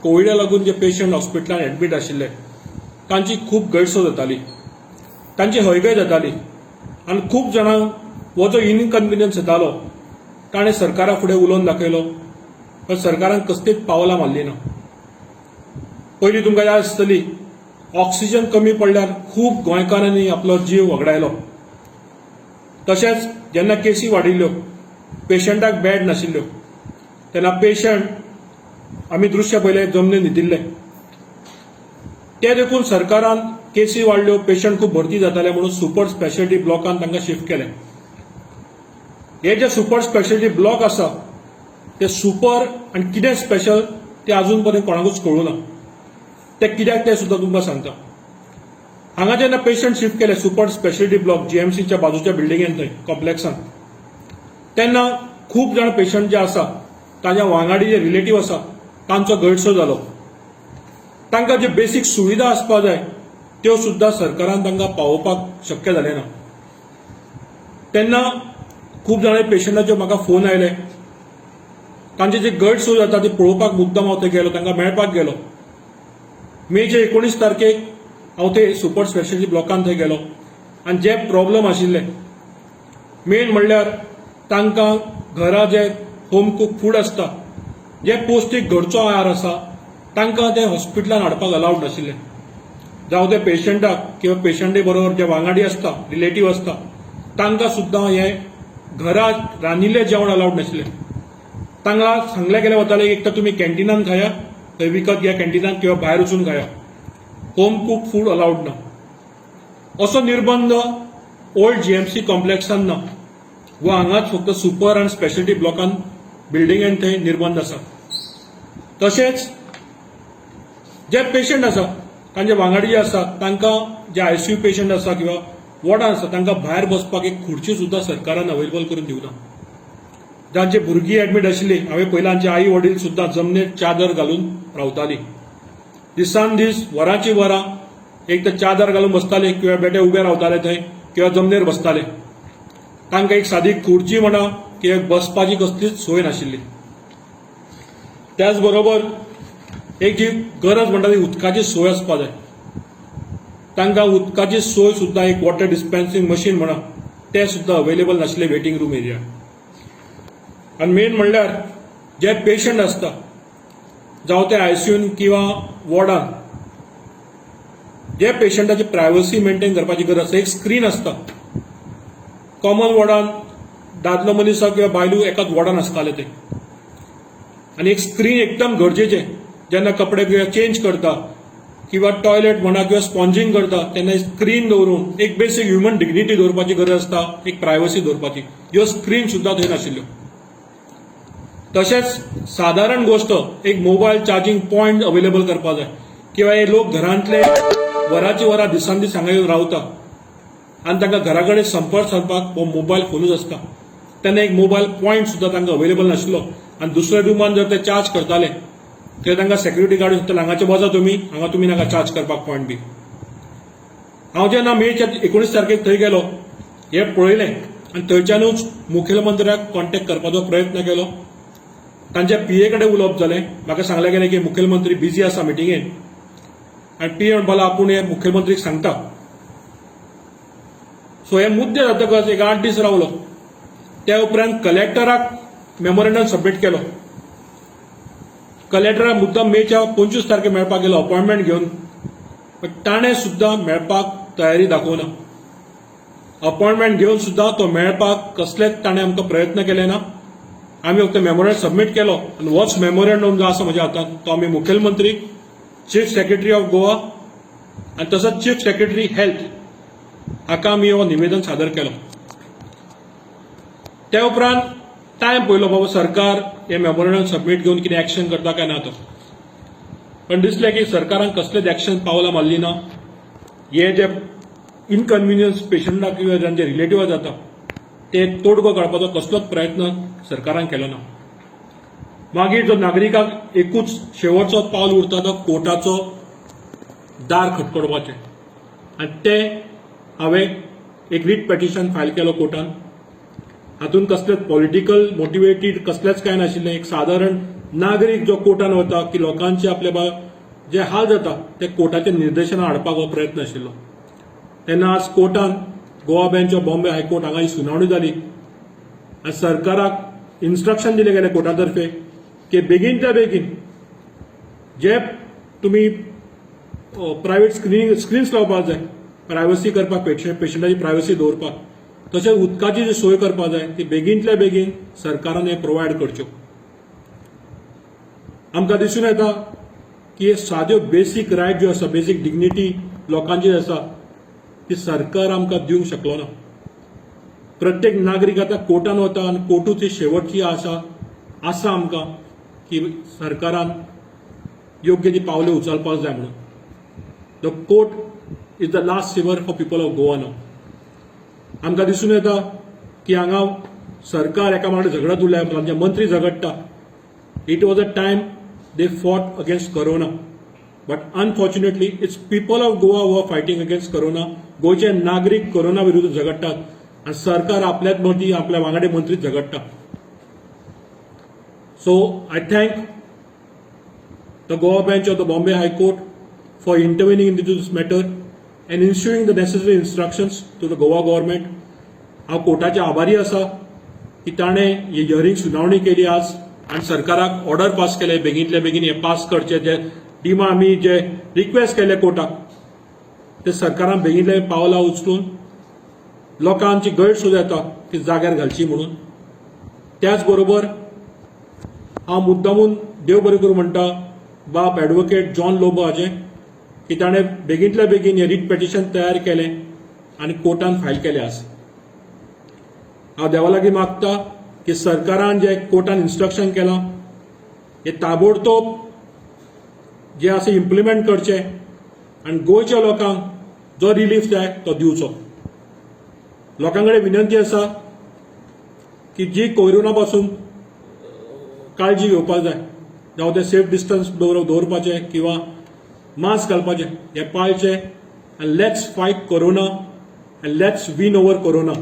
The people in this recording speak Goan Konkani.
कोविडा लागून जे पेशंट हॉस्पिटलान एडमीट आशिल्ले तांची खूब गैरसोय जाताली, तांची हयगय जाताली आनी खूब जाणांक हो जो इनकन्विनियन्स जातालो ताणें सरकारा फुडें उलोवन दाखयलो, पण सरकारान कसलीच पावलां मारली ना. पयलीं तुमकां याद आसतली, ऑक्सिजन कमी पडल्यार खूब गोंयकारांनी आपलो जीव वगडायलो. तशेंच जेन्ना केसी वाडिल्ल्यो, पेशंटाक बेड नाशिल्ल्यो, तेन्ना पेशंट आमी दृश्य पळयलें, जमनीर न्हिदिल्ले. ते देखून सरकारान केसी वाडल्यो, पेशंट खूब भरती जाताले म्हणून सुपर स्पेशलिटी ब्लॉकान तांकां शिफ्ट केले. हे जे सुपर स्पेशलिटी ब्लॉक आसा ते सुपर आनी कितें स्पेशल ते अजून पर्यंत कोणाकूच कळूं ना. ते कित्याक ते सुद्दां तुमकां सांगता. हांगा जेन्ना पेशंट शिफ्ट केले सुपर स्पेशलिटी ब्लॉक जीएमसीच्या बाजूच्या बिल्डिंगेन थंय कॉम्प्लेक्सान, तेन्ना खूब जाण पेशंट जे आसा ताज्या वांगडी जे रिलेटीव आसा तांचो गैरसोय जालो. तांकां जे बेसीक सुविधा आसपा जाय त्यो सुद्दां सरकारान तांकां पावोवपाक शक्य जालें ना. तेन्ना खूब जाणां पेशंटाचे म्हाका फोन आयले, तांचे जे गैरसोय जाता ती पळोवपाक मुद्दम हांव थंय गेलो, तांकां मेळपाक गेलो. मेचे 19 तारखेक हांव थंय सुपर स्पेशलिटी ब्लॉकान थंय गेलो आनी जे प्रॉब्लम आशिल्ले, मेन म्हणल्यार तांकां घरा जे होम कुक फूड आसता, जे पौश्टीक घरचो आहार आसा, तांकां ते हॉस्पिटलान हाडपाक अलावड नाशिल्ले. जावं ते पेशंटाक किंवा पेशंटे बरोबर जे वांगडी आसता, रिलेटीव आसता, तांकां सुद्दां हे घरा रांदिल्लें जेवण अलावड नाशिल्लें. तांकां सांगलें गेलें वतालें, एक तर तुमी कॅन्टिनान खाया, थंय विकत घ्या कॅन्टिनान किंवा भायर वचून खाया, होम कुक फूड अलावड ना. असो निर्बंध ओल्ड जीएमसी कॉम्प्लेक्सान ना व हांगाच फक्त सुपर आनी स्पेशलिटी ब्लॉकान बिल्डिंगेन थंय निर्बंध आसा. तशेंच जे पेशंट आसा तांचे वांगडी जे आसा तांकां, जे आयसीयू पेशंट आसा किंवा वॉर्डान आसा, तांकां भायर बसपाक एक खुर्ची सुद्दां सरकारान अवेलेबल करून दिवना. जांचे भुरगीं एडमीट आशिल्ली हांवें पयलीं, आमचे आई वडील सुद्दां जमनीर चादर घालून रावताली. दिसान दीस वरांची वरां एक तर चादर घालून बसताले किंवा बेठे उबे रावताले थंय किंवा जमनीर बसताले. तांकां एक सादी खुर्ची म्हणा किंवा बसपाची कसलीच सोय नाशिल्ली. त्याच बरोबर एक जी गरज म्हणटा ती उदकाची सोय आसपा जाय. तांकां उदकाची सोय सुद्दां, एक वॉटर डिस्पेन्सिंग मशीन म्हणा, ते सुद्दां अवेलेबल नाशिल्ले वेटिंग रूम एरिया. आनी मेन म्हणल्यार जे पेशंट आसता, जावं ते आयसीयून किंवा वॉर्डान, जे पेशंटाची प्रायवसी मेंटेन करपाची गरज आसता, एक स्क्रीन आसता. कॉमन वॉर्डान दादलो मनीस किंवा बायलू एकाच वॉर्डान आसताले ते आनी एक स्क्रीन एकदम गरजेचें. जेन्ना कपडे किंवा चेंज करता किंवा टॉयलेट म्हणा किंवा स्पॉन्जिंग करता तेन्ना स्क्रीन दवरून एक बेसीक ह्युमन डिग्निटी दवरपाची गरज आसता, एक प्रायवसी दवरपाची. ह्यो स्क्रीन सुद्दां थंय नाशिल्ल्यो. तशेंच सादारण गोश्ट, एक मोबायल चार्जिंग पॉयंट अवेलेबल करपा जाय किंवा हे लोक घरांतले वरांची वरां, दिसान दीस हांगा येवन रावता आनी तांकां घरा कडेन संपर्क सादपाक हो मोबायल फोनूच आसता. तेन्ना एक मोबायल पॉयंट सुद्दां तांकां अवेलेबल नाशिल्लो आनी दुसऱ्या रुमान जर ते चार्ज करताले थंय तांकां सेक्युरिटी गार्ड सांगताले, हांगाचे वचा तुमी, हांगा तुमी नाका चार्ज करपाक पॉयंट बी. हांव जेन्ना मेच्या 19 तारखेक थंय गेलो, हें पळयलें आनी थंयच्यानूच मुखेलमंत्र्याक कॉन्टेक्ट करपाचो प्रयत्न केलो. तांच्या पीए कडेन उलोवप जालें. म्हाका सांगलें गेलें की मुखेलमंत्री बिजी आसा मिटिंगेन आनी पीए म्हणपाक लागलो आपूण हे मुखेलमंत्रीक सांगता. सो हे मुद्दे जातकच एक 8 दीस रावलो. त्या उपरांत कलेक्टराक मेमोरेंडम सबमीट केलो. कलेक्टराक मुद्दम मेच्या 25 तारखे मेळपाक गेलो अपॉयंटमेंट घेवन, पण ताणें सुद्दां मेळपाक तयारी दाखोवना. अपॉयंटमेंट घेवन सुद्दां तो मेळपाक कसलेच ताणें आमकां प्रयत्न केले ना. आमी फक्त मेमोरेंडम सबमीट केलो आनी होच मेमोरेंडम जो आसा म्हज्या हातांत तो आमी मुखेलमंत्री, चीफ सेक्रेटरी ऑफ गोवा आनी तसोच चीफ सेक्रेटरी हेल्थ हाका आमी हो निवेदन सादर केलो. त्या उपरांत टायम पळयलो, बाबा सरकार हे मेमोरेंडम सबमीट घेवन कितें एक्शन करता काय ना तो. पण दिसलें की सरकारान कसलेच एक्शन पावलां मारली ना. हे जे इनकन्विनियन्स पेशंटाक किंवा जांचे रिलेटिव्ह जाता ते तोडगो काडपाचो कसलोच प्रयत्न सरकारान केलो ना. मागीर जो नागरिकाक एकूच शेवटचो पावल उरता तो कोर्टाचो दार खटखडपाचें आनी ते हांवें एक रीट पेटिशन फायल केलो कोर्टान. हातूंत कसलेच पॉलिटिकल मोटिवेटेड कसलेच कांय नाशिल्लें. एक सादारण नागरीक जो कोर्टान वता की लोकांचे आपले बा जे हाल जाता ते कोर्टाच्या निर्देशना हाडपाक हो प्रयत्न आशिल्लो. तेन्ना आज कोर्टान, Goa bench of Bombay high court हांगा ही सुनावणी जाली आनी सरकाराक इन्स्ट्रक्शन दिले गेले कोर्टा तर्फे की बेगीनच्या बेगीन जे तुमी प्रायवेट स्क्रिन्स लावपाक जाय, प्रायवसी करपाक, पेशंटाची प्रायवसी दवरपाक, तशेंच उदकाची जी सोय करपाक जाय ती बेगीनतल्या बेगीन सरकारान हे प्रोवायड करच्यो. आमकां दिसून येता की हे साद्यो बेसीक रायट ज्यो आसा, बेसीक डिग्निटी लोकांची आसा, ती सरकार आमकां दिवंक शकलो ना. प्रत्येक नागरीक आतां कोर्टान वता आनी कोर्टूच ही शेवटची आशा आसा आमकां की सरकारान योग्य ती पावलां उचलपाक जाय म्हणून. The court is the last saver for people of Goa. न्हू, आमकां दिसून येता की हांगा सरकार एका वांगडा झगडत उरल्या, तांचे मंत्री झगडटा. It was a time they fought against corona, but unfortunately it's people of Goa who are fighting against corona. गोंयचे नागरीक कोरोना विरुद्ध झगडटात आनी सरकार आपल्याच मदीं आपल्या वांगडी मंत्री झगडटा. So I thank the Goa Bench of the Bombay High Court for intervening into this matter and issuing the necessary instructions to the Goa government. हांव कोर्टाचे आभारी आसा की ताणें ही हियरींग, सुनावणी केली आज आनी सरकाराक ऑर्डर पास केले, बेगीनतल्या बेगीन हें पास करचें. जे डिमा आमी जे रिक्वेस्ट केले कोर्टाक, ते सरकारान बेगीनतल्या पावलां उचलून लोकांची गैरसोय जाता ती जाग्यार घालची म्हणून. त्याच बरोबर हांव मुद्दामून देव बरें करूं म्हणटा बाब एडवोकेट जॉन लोबो हाजें की ताणें बेगीनतल्या बेगीन हें रीट पेटिशन तयार केलें आनी कोर्टान फायल केलें आसा. हांव देवा लागीं मागता की सरकारान जे कोर्टान इन्स्ट्रक्शन केलां हें ताबडतोब जे आसा इम्प्लिमेंट करचें आनी गोंयच्या लोकांक जो रिलीफ जाय तो दिवचो. लोकां कडेन विनंती आसा की जी कोरोना पासून काळजी घेवपाक जाय, जावं तें सेफ डिस्टन्स दवरपाचें किंवा मास्क घालपाचें, हें पाळचें आनी let's fight corona and let's win over corona.